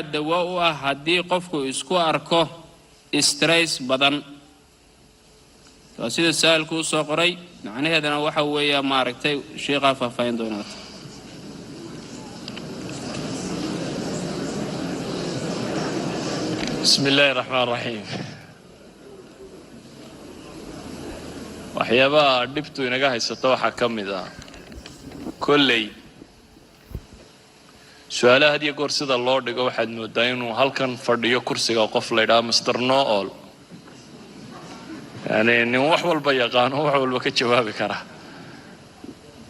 Dawo u ah haddii qofku isku arko stress badan? Waa sida su-aalku usoo qoray, macnaheedana waxa weeya maaragtay sheikhaa faahfaahin doonaata. Bismi illaahi raxmaan raxiim. Waxyaabaha dhibtu inaga haysato waxaa ka mid ah kolley su-aalaha had iyo goor sida loo dhigo waxaad moodaa inuu halkan fadhiyo kursiga qof la ydhaha Mister Know-All, yani nin wax walba yaqaano, wax walba ka jawaabi kara.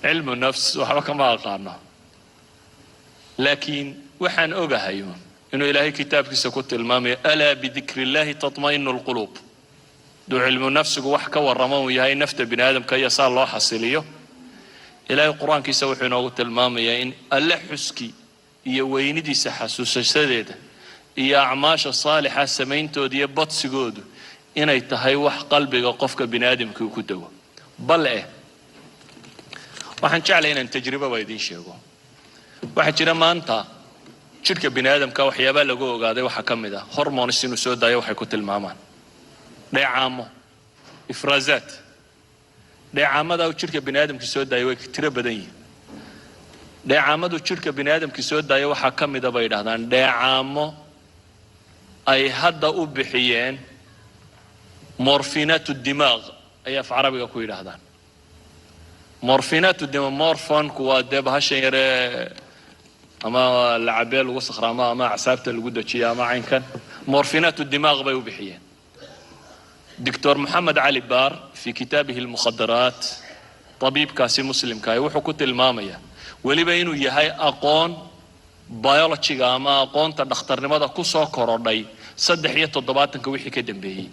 Cilmu nafs waxba kama aqaano, laakiin waxaan ogahay inuu Ilaahay kitaabkiisa ku tilmaamayo: "Alaa bidikri illahi tatma'inu alquluub." Duu cilmu nafsigu wax ka warramo uu yahay nafta bini aadamka iyo saa loo xasiliyo, Ilaahay Qur-aankiisa wuxuu inoogu tilmaamayaa in Alle xuski iyo weynidiisa xasuusashadeeda iyo acmaasha saalixa samayntooda iyo badsigoodu inay tahay wax qalbiga qofka bini aadamka uu ku dego. Bal eh waxaan jeclay inaan tajribaba idiin sheego. Waxaa jira maanta jidhka bini aadamka waxyaabaa lagu ogaaday, waxaa ka mid ah hormones inuu soo daayo, waxay ku tilmaamaan dheecaamo, ifraazaat. Dheecaamada jidhka bini aadamka soo daayo way tiro badan yihiin. Dheecaamadu jidhka bini aadamka soo daayo waxaa ka mida, bay idhahdaan, dheecaamo ay hadda u bixiyeen morphinaat dimaaq, ayay af Carabiga ku yidhaahdaan morphinaat dimaaq. Morphine-ku waa dee bahashan yaree ama lacabee lagu sakhraamo ama acsaabta lagu dejiyo ama caynkan. Morphinaat dimaaq bay u bixiyeen. Doctor Moxamed Cali Baar fi kitaabihi Almukhadaraat, tabiibkaasi Muslimkaahi, wuxuu ku tilmaamayaa weliba inuu yahay aqoon biology-ga ama aqoonta dhakhtarnimada kusoo korodhay 73-ka wixii ka dambeeyey.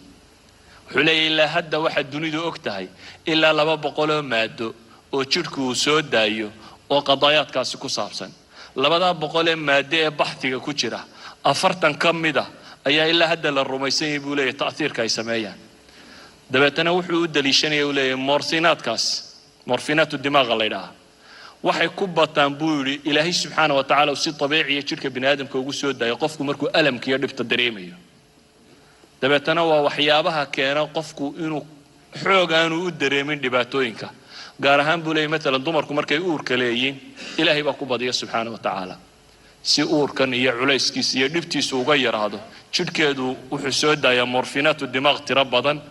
Wuxuu leeyahy ilaa hadda waxaad dunidu og tahay ilaa 200 oo maado oo jidhku uu soo daayo oo qadaayaadkaasi ku saabsan. 200-da ee maado ee baxtiga ku jira, 40 ka mida ayaa ilaa hadda la rumaysan yahay, buu leeyahy, ta'hiirka ay sameeyaan. Dabeetana wuxuu u daliishanaya, uu leeyahay, morphinaatkaas, morphinaatu dimaaqa la ydhahaa, waxay ku bataan, buu yidhi, Ilaahay subxaana wa tacala uu si dabiiciya jidhka bini aadamka ugu soo daayo qofku markuu alamka iyo dhibta dareemayo. Dabeetana waa waxyaabaha keena qofku inuu xoog aanu u dareemin dhibaatooyinka, gaar ahaan, buu leeyahy, matalan dumarku markay uurka leeyiin, Ilaahay baa ku badiya subxaana wa tacaala. Si uurkan iyo culayskiisa iyo dhibtiisu uga yaraado, jidhkeedu wuxuu soo daayaa morphinaatu dimaaq tiro badan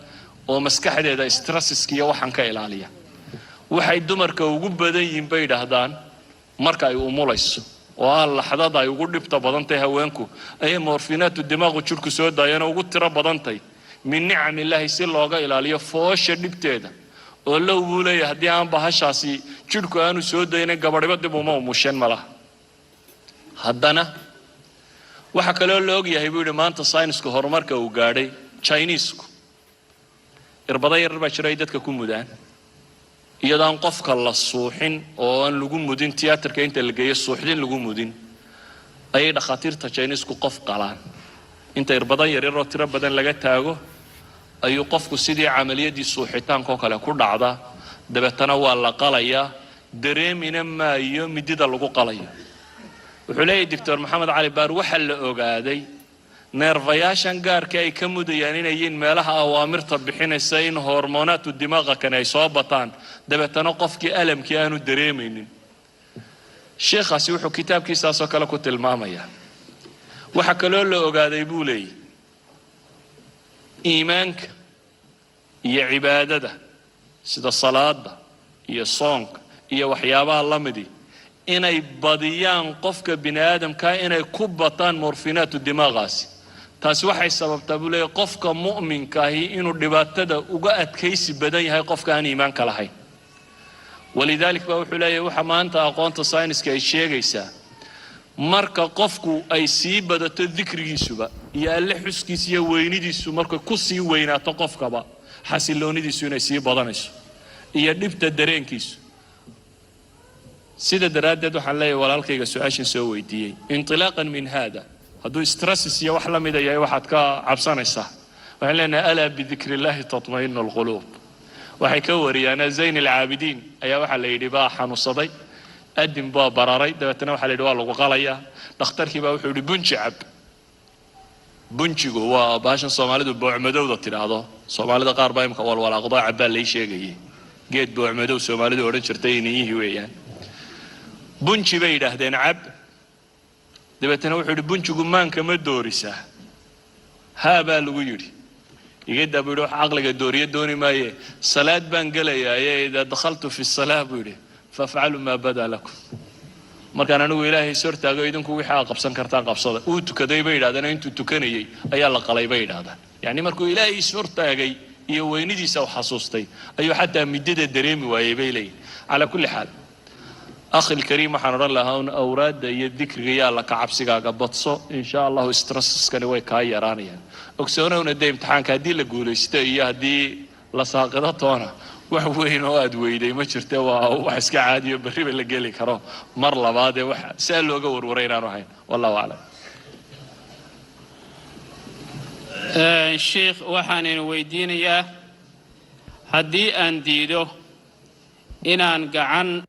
oo maskaxdeeda stresses-ka iyo waxaan ka ilaaliya. Waxay dumarka ugu badan yihiin, bay idhaahdaan, marka ay umulayso oo ah laxdada ay ugu dhibta badantahay haweenku, ayay morphinaatu dimaaqu jidhku soo daayana ugu tiro badantay, min nicam illaahi, si looga ilaaliyo foosha dhibteeda. Oo low, buu leeyahay, haddii aan bahashaasi jidhku aanu soo daynin, gabadhiba dib uma umusheen ma laha. Haddana waxaa kaloo la ogyahay, buu yidhi, maanta saynisku horumarka uu gaadhay, Chinesku irbado yarar baa jira ay dadka ku mudaan iyadoo aan qofka la suuxin oo aan lagu mudin tiyaatarka inta la geeyo suuxdin lagu mudin, ayay dhakhaatiirta Chinesku qof qalaan. Inta irbado yaryar oo tiro badan laga taago ayuu qofku sidii camaliyadii suuxitaanka oo kale ku dhacdaa. Dabeetana waa la qalayaa, dareemina maayo midida lagu qalayo. Wuxuu leeyahy Doctor Maxamed Cali Baar, waxaa la ogaaday neerfayaashan gaarka ay ka mudayaan inay yihiin meelaha awaamirta bixinaysa in hormoonaatu dimaaqa kani ay soo bataan, dabeetana qofkii alamkii aanu dareemaynin. Sheekhaasi wuxuu kitaabkiisaasoo kale ku tilmaamayaa, waxaa kaloo la ogaaday, buu leeyahy, iimaanka iyo cibaadada sida salaada iyo soonka iyo waxyaabaha la midi inay badiyaan qofka bini aadamkaa inay ku bataan morphinaatu dimaaqaasi. Taasi waxay sababtaa, buu leeyahy, qofka mu'minkaahi inuu dhibaatada uga adkaysi badan yahay qofka aan iimaanka lahayn. Walidaalik baa wuxuu leeyahay, waxa maanta aqoonta sayniska ay sheegaysaa, marka qofku ay sii badato dikrigiisuba iyo Alle xuskiisa iyo weynidiisu, markay ku sii weynaato qofkaba, xasiloonidiisu inay sii badanayso iyo dhibta dareenkiisu. Sida daraaddeed waxaan leeyahay walaalkayga su-aashan soo weydiiyey, intilaaqan min hada, hadduu stresses iyo wax la mida yahay waxaad ka cabsanaysaa, waxaan leenahay: "Alaa bidikri illaahi tatma'inu alquluub." Waxay ka wariyaan Zayn Alcaabidiin ayaa waxaa la yidhi baa xanuunsaday, adin baa bararay. Dabeetana waxaa la yidhi waa lagu qalayaa. Dhakhtarkii baa wuxuu yidhi bunji cab. Bunjigu waa baashan Soomaalidu boocmadowda tidhaahdo. Soomaalida qaar baa imka walwalaaqdo cabbaa lay sheegayay. Geed boocmadow Soomaalidu odhan jirtay iniyihii weeyaan. Bunji bay yidhaahdeen cab. Dabeetana wuxuu yidhi, "Bunjigu maanka ma doorisaa?" "Haa," baa lagu yidhi. "Igadaa," buu yidhi, "wax caqliga dooriyo dooni maaye. Salaad baan gelayaaye. إذا دخلت في الصلاة," buu yidhi, "فافعلوا ما بدا لكم." Markaan anigu Ilaahay is hortaago, idinku wixii aa qabsan kartaan qabsada. Uu tukaday bay yidhahdeen. Intuu tukanayay ayaa la qalay bay yidhahdaan. Yacni markuu Ilaahay is hortaagay iyo weynidiisa u xasuustay ayuu xataa midada dareemi waayey, bay leeyihin. Calaa kulli xaal, أخي الكريم, waxaan odhan lahaa un awraadda iyo dikriga yaa la ka cabsigaaga badso. Insha Allahu stresskani way kaa yaraanayaan. Ogsoonowna dee imtixaanka haddii la guulaysto iyo haddii la saaqido toona, wax weyn oo aad weyday ma jirte. Waa wax iska caadiyo, berriba la geli karo mar labaadee. Wax saa looga warwaray inaanu ahayn. والله أعلم. Sheikh, waxaan weydiinayaa, haddii aan diido inaan gacan